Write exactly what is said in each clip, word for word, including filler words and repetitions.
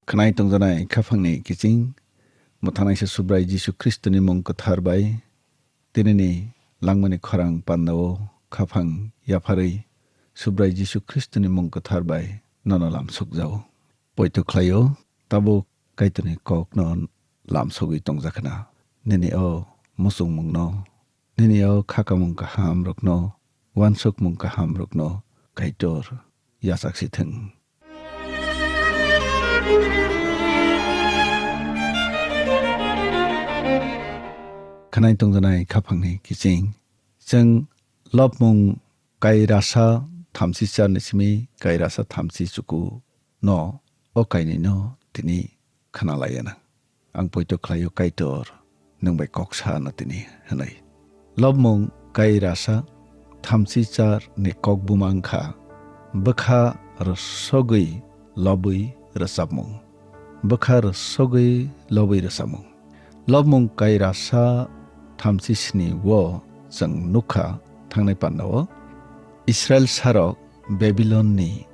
Khwnai tongjanai khaphangni kiching, mwthanaisa Subrai Jisu Khristoni mung kwthar bai, tinini langmani khorang pandao khaphang yapharwi Subrai Jisu Khristoni mung kwthar bai nono lamsokjao. Poito khlaio, tabuk Kaitorni kokno lamsogwi tongjakhna. Nini o muchungmungno, nini o khakamung kahamrokno, uansukmung kahamrokno Kaitor yachaksithwng. Khwnai tongjanai khaphangni kiching. Chwng lobmung kairasa thamchi charni simi kairasa thamchi chuku no o kainwino tini khwnalaiya na. Ang poito khlaio Kaitor, nwng bai kok sa ano tini, hwnwi. Lobmung kairasa thamchi char ni kok buma wngkha, bwkha rwsogwi lobwi rwchapmung. Bwkha rwsogwi lobwi rwchapmung. Lobmung kairasa thamchi sni o chwng nukha thangnai pandao Israel sarok Babilon ni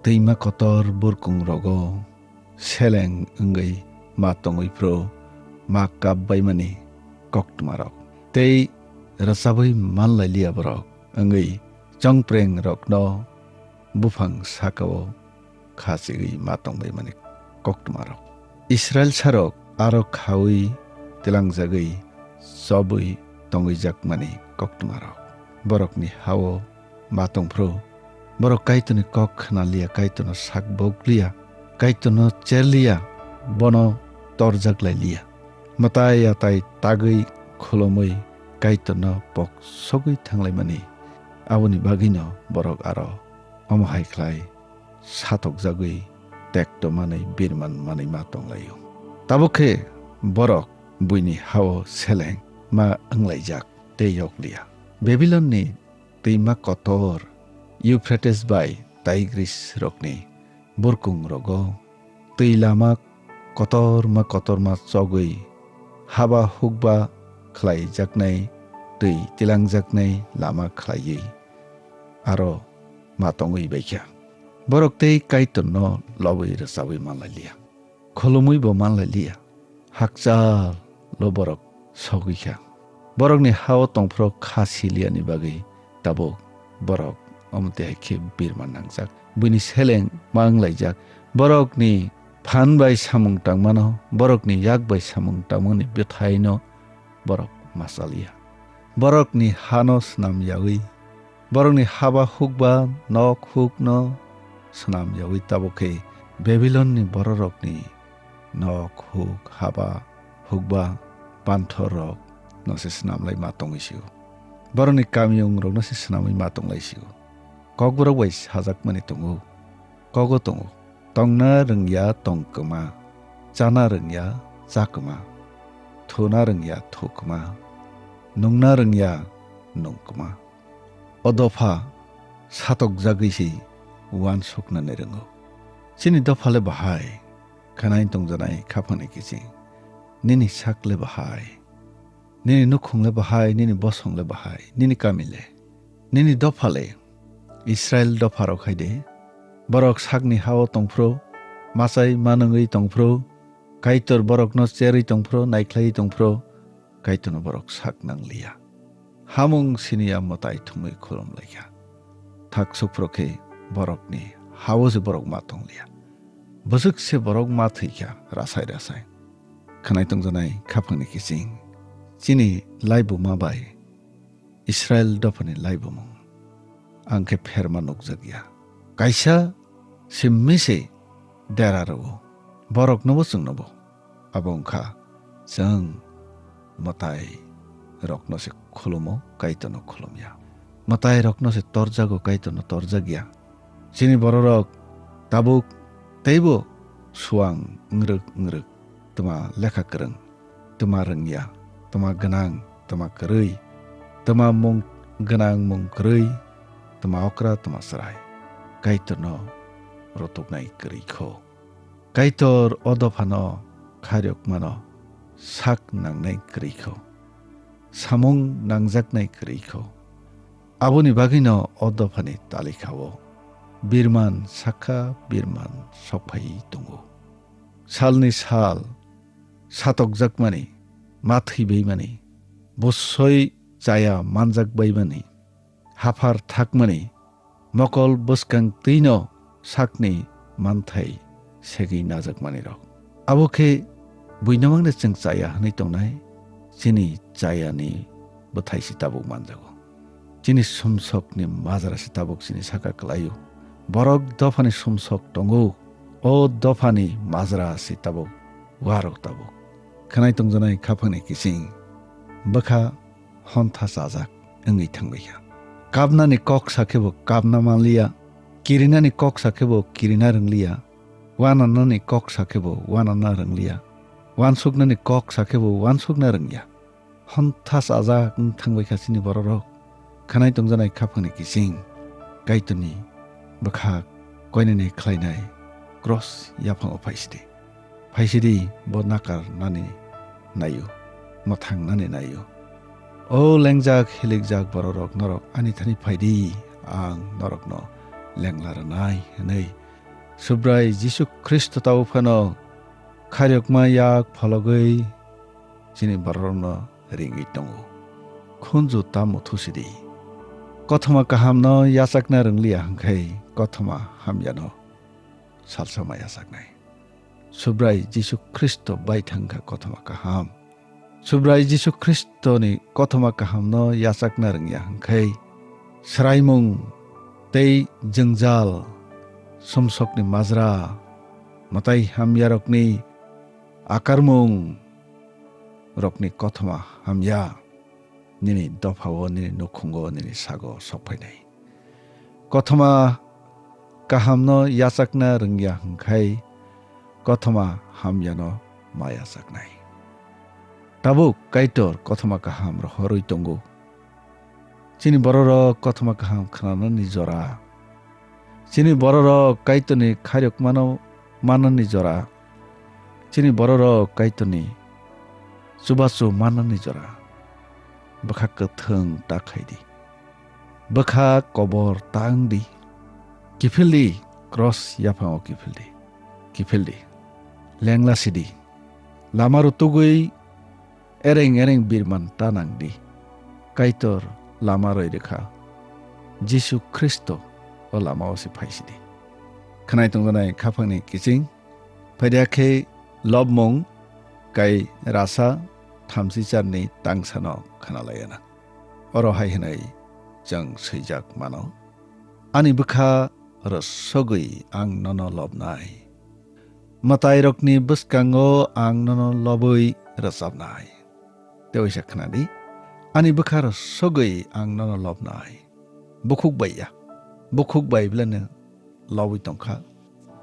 twima kotor burkung rogo seleng wngwi ma tongwi phuru ma kap baimani koktwmarok tei rwchabwi manlailiya borok wngwi chongpreng rokno buphang sakao khachigwi ma tongbaimani koktwmarok. Israel sarok aro khaui twilangjagwi chobwi tongwijakmani koktwmarok. Borokni hao ma tongphuru borok Kaitorni kok khwnaliya, Kaitorno sak bokliya, Kaitorno cherliya, bono torjak lailiya. Mwtai atai tagwi khulumwi Kaitorno pok sogwi thanglaimani. Aboni bagwino borok aro omo hai khlai satokjagwi tekto manwi birman manwi ma tonglaio. Tabuk khe borok buini hao seleng ma wnglaijak tei yokliya. Babilonni twima kotor Euphrates bai Tigris rokni burkung rogo twi lama kotorma kotorma chogwi haba hukba khlaijaknai twi tilangjaknai lama khlaiwi aro ma tongwi baikha. Borok tei Kaitorno lobwi rwchabwi manlailiya. Khulumwi bo manlailiya. Hakchal lo borok sogwi kha. Borokni hao tongphuru kha siliyani bagwi tabuk borok omo twi hai khe birma nangjak. Buini seleng ma wnglaijak. Borokni phan bai samung tangmano, borokni yak bai samung tangmani bwthaino borok ma chaliya. Borokni hano swnam yaui, borokni haba hukba nok hukno swnam yaui tabuk khe Babilonni bororokni nok huk haba hukba panthor rok no se swnam lai ma tongwi sio. Borokni kamiyung rok no se swnamwi ma tong lai sio. Kokborok bai sajakmani tongo, kogo tongo. Tongna rwngya tong kwma, chana rwngya cha kwma, thuna rwngya thu kwma, nungna rwngya nung kwma. O dopha satokjagwi se uansuknani rwngo. Chini dopha le bahai, khwnai tongjanai khaphangni kiching. Nini sak le bahai. Nini nukhung le bahai, nini bosong le bahai, nini kami le, nini dopha le. Israel dopha rok hai de. Borok sakni hao tongphuru, machai manwngwi tongphuru, Kaitor borokno cherwi tongphuru, naikhlaiwi tongphuru, Kaitorno borok sak nangliya. Hamung siniya mwtai thumwi khulum laikha. Thak sukphuru khe borokni hao se borok ma tongliya. Bwswk se borok ma thwikha rasai rasai. Khwnai tongjanai khaphangni kiching. Chini laibuma bai Israel dophani laibumung ang khe pherma nukjakya. Kaisa simmi se dera rwo. Boroknobo chwngnobo. Abo wngkha chwng mwtai rokno se khulumo, Kaitorno khulumya. Mwtai rokno se torjago, Kaitorno torjakya. Chini bororok tabuk teibo suang wngrwk wngrwk, twma lekha kwrwng, twma rwngya, twma gwnang, twma kwrwi, twma mung gwnang mung kwrwi, twma okra, twma chwrai. Kaitorno rutuknai kwrwi kho. Kaitor o dophano khairokmano sak nangnai kwrwi kho. Samung nangjaknai kwrwi kho. Aboni bagwino o dophani talikha-o birman sakha birman sokphai tongo. salni sal satokjakmani, ma thwibaimani, bosoi chaya manjakbaimani, haphar thakmani, mokol bwskang twino sakni manthai segwi najakmanirok. Abo khe buino mangno chwng chaya hwnwi tongnai, chini chayani bwthai se tabuk manjago. Chini sumsokni majra se tabuk chini saka kwlaio. Borok dophani sumsok tongo, o dophani majra se tabuk, warok tabuk. Khwnai tongjanai khaphangni kiching bwkha hontha chajak wngwi thangbaikha. Kapnani kok sakhe bo kapna manliya, kirinani kok sakhe bo kirina rwngliya, wananani kok sakhe bo wanana rwngliya, wansuknani kok sakhe bo wansukna rwngya. Hontha chajak wng thangbaikha chini bororok. Khwnai tongjanai khaphangni kiching Kaitorni bwkhak koinene khlainai cross yaphango phaisidi. Phaisidi bo nakar nani naio, mwthang nani naio. O lengjak hilikjak bororok, norok ani thani phaidi, ang norokno lengla rwnai, hwnwi Subrai Jisu Khristo tabo phano khairokma yak phologwi chini bororokno ringwi tongo. Khunju tamo thusidi. Kothoma kahamno yachakna rwngliya hwnkhe kothoma hamyano salsa ma yachaknai. Subrai Jisu Khristo bai thangkha kothoma kaham. Subrai Jisu Khristoni kothoma kahamno yachakna rwngya hwnkhe, swraimung tei jwngjal, sumsokni majra, mwtai hamyarokni akarmung rokni kothoma hamya nini dophao, nini nukhungo, nini sago sokphainai. Kothoma kahamno yachakna rwngya hwnkhe kothoma hamyano ma yachaknai. Tabuk Kaitor kothoma kaham rohorwi tongo. Chini bororok kothoma kaham khnanani jora, chini bororok Kaitorni khairokmano manani jora, chini bororok Kaitorni chubachu manani jora, bwkha kwthwng ta khaidi. Bwkha kobor ta wngdi. Kiphildi, cross yaphango kiphildi. Kiphildi. Lengla sidi. Lama rutugwi ereng ereng birman ta nangdi. Kaitor lama roi rwkha. Jisu Khristo o lama o se phaisidi. Khwnai tongjanai khaphangni kiching. Phaidi khe lobmung kai rasa thamsicharni tangsano khwnalaiana. Oro hai hwnwi chwng swijak mano, "Ani bwkha rwsogwi ang nono lobnai. Mwtairokni bwskango ang nono lobwi rwchapnai." Tei waisa khwnadi, "Ani bwkha rwsogwi ang nono lobnai." Bukhuk bai ya. Bukhuk bai beleno lobwi tongkha.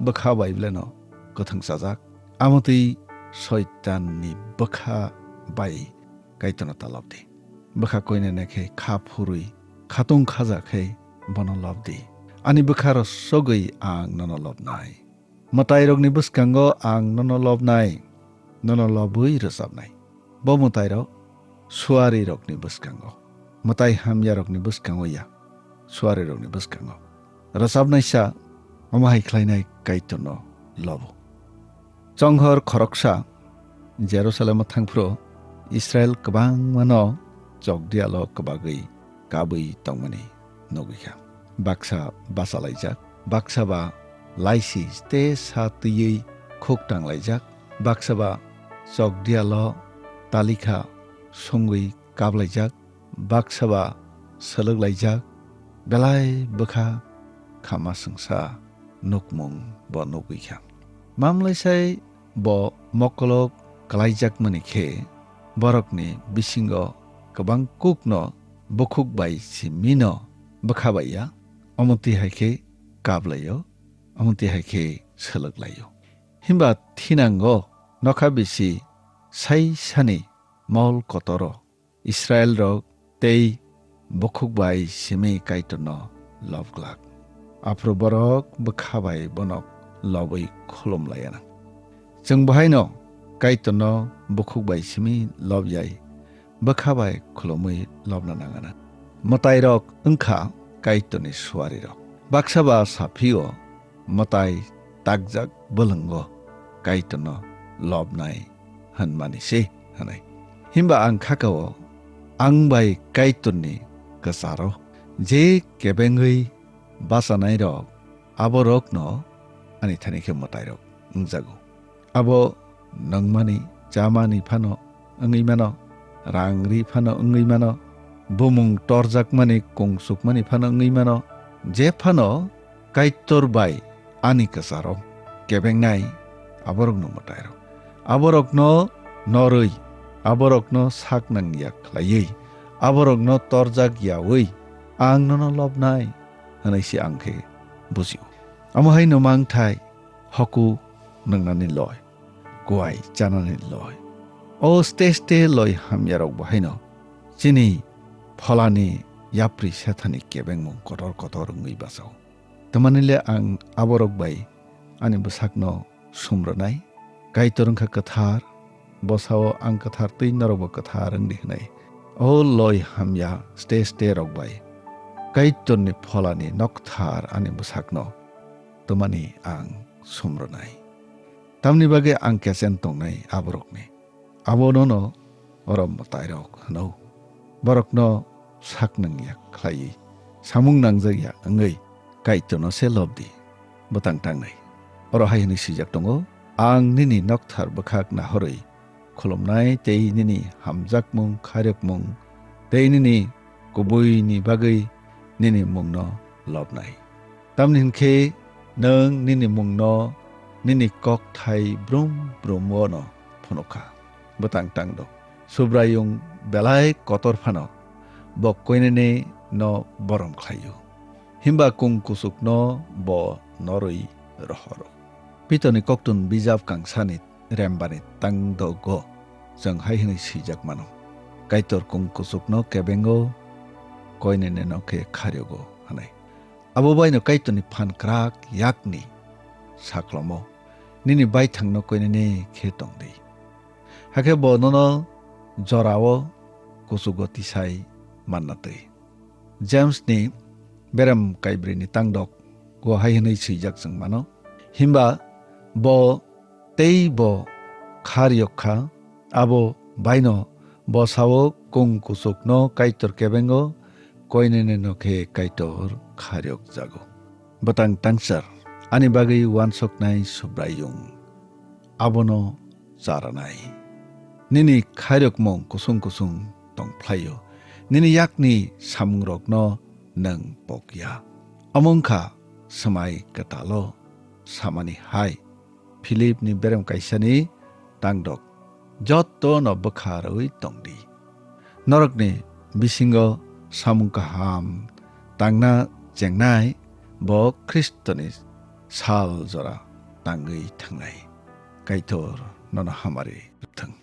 Bwkha bai beleno kwthwng chajak. Amotwi Soitanni bwkha bai Kaitorno ta lobdi. Bwkha koinene khe kha phurwi khatung khaja khe bono lobdi. Ani bwkha rwsogwi ang nono lobnai. Mwtairokni bwskango ang nono lobnai, nono lobwi rwchapnai. Bo mwtairok suarirokni bwskango, mwtai hamyarokni bwskango ya, suarirokni bwskango. Rwchapnaisa omo hai khlainai Kaitorno lobo. Chonghor khoroksa Jerusalemo thangphuru Israil kwbangmano chokdiyalo kwbagwi kabwi tongmani nugwi kha. Baksa bachalaijak, baksa ba laisi tei sa twiwi khuk tanglaijak, baksa ba chokdiyalo talikha songwi kablaijak, baksa ba swlwklaijak, belai bwkha khama swngsa nukmung bo nugwi kha. Mamlaisai bo mokolok kalaijakmani khe borokni bisingo kwbang kukno bukhuk bai simino bwkha bai ya, omontwi hai khe kablaio, omontwi hai khe swlwklaio. Himba thinango nokha bisi sai sani mol kotoro Israilrok tei bukhuk bai simi Kaitorno lob glak. Aphuru borok bwkha bai bono lobwi khulum laiya nang. Chwng bo haino Kaitorno bukhuk bai simi lob yai, bwkha bai khulumwi lobna nang anw. Mwtairok wng kha Kaitorni suarirok. Baksa ba sa phio mwtai takjak bwlwngo. Kaitorno lobnai hwnmani se hwnwi. Himba ang khakao ang bai Kaitorni kwcharo je kebengwi bachanairok aborokno ani thani khe mwtairok wngjago. Abo nangmani chamani phano wngwi mano, rang ri phano wngwi mano, bumung torjakmani kungsukmani phano wngwi mano, je phano Kaitor bai ani kwcharo kebengnai aborokno mwtairok. Aborokno norwi, aborokno sak nangya khlaiwi, aborokno torjak yaui ang nono lobnai hwnwi se ang khe bujio. Omo hai no mangthai hoku nwngnani loi, kuai chanani loi. O ste ste loi hamyarok bo haino chini pholani yapri sethani kebengmung kotor kotor wngwi bachao. Tamani le ang aborok bai ani bwsakno sumrwnai. Kaitor wngkha kwthar, bosao ang kwthar twi norokbo kwthar wngdi hwnwi. O loi hamya ste ste rok bai Kaitorni pholani nokthar ani bwsakno twmani ang sumrwnai. Tamni bagwi ang kesen tongnai aborokni. Abonono oro mwtairok hwno. Borokno sak nangya khlaiwi, samung nangjak ya wngwi Kaitorno se lobdi. Bwtang tangnai. Oro hai hwnwi swijak tongo, "Ang nini nokthar bwkhak nahorwi khulumnai tei nini hamjakmung, khairokmung tei nini kubuini bagwi nini mungno lobnai." Tamni hwn khe nwng nini mungno nini kokthai brum brum-o no phunuk kha. Bwtang tang do. Subraiyung belai kotor phano bo koinene no borom khlaio. Himba kung kuchukno bo norwi rohoro. Pitorni koktun bijap kangsani rembani tangdogo chwng hai hwnwi swijak mano, "Kaitor kung kuchukno kebengo, koinene no khe kharyogo," hwnwi. Abo baino Kaitorni phan kwrak yakni saklomo nini baithangno koinene khe tongdi. Hakhe bo nono jorao kuchugo tisai manna twi. James ni berem kaibrini tangdok o hai hwnwi swijak chwng mano, "Himba bo tei bo kharyok kha, abo baino bo sao kung kuchukno Kaitor kebengo, koinene no khe Kaitor kharyok jago." Bwtang tangchar ani bagwi uansuknai Subraiyung abono charanai. Nini khairokmung kusung kusung tongphlaio, nini yakni samungrokno nwng pokya. Omo wngkha swmai kwtalo samani hai, Philipni berem kaisani tangdok, "Jotto no bwkha rwui tongdi." Norokni bisingo samung kaham tangna chengnai bo Khristoni sal jora tangwi thangnai. Kaitor nono hamari rwthwng.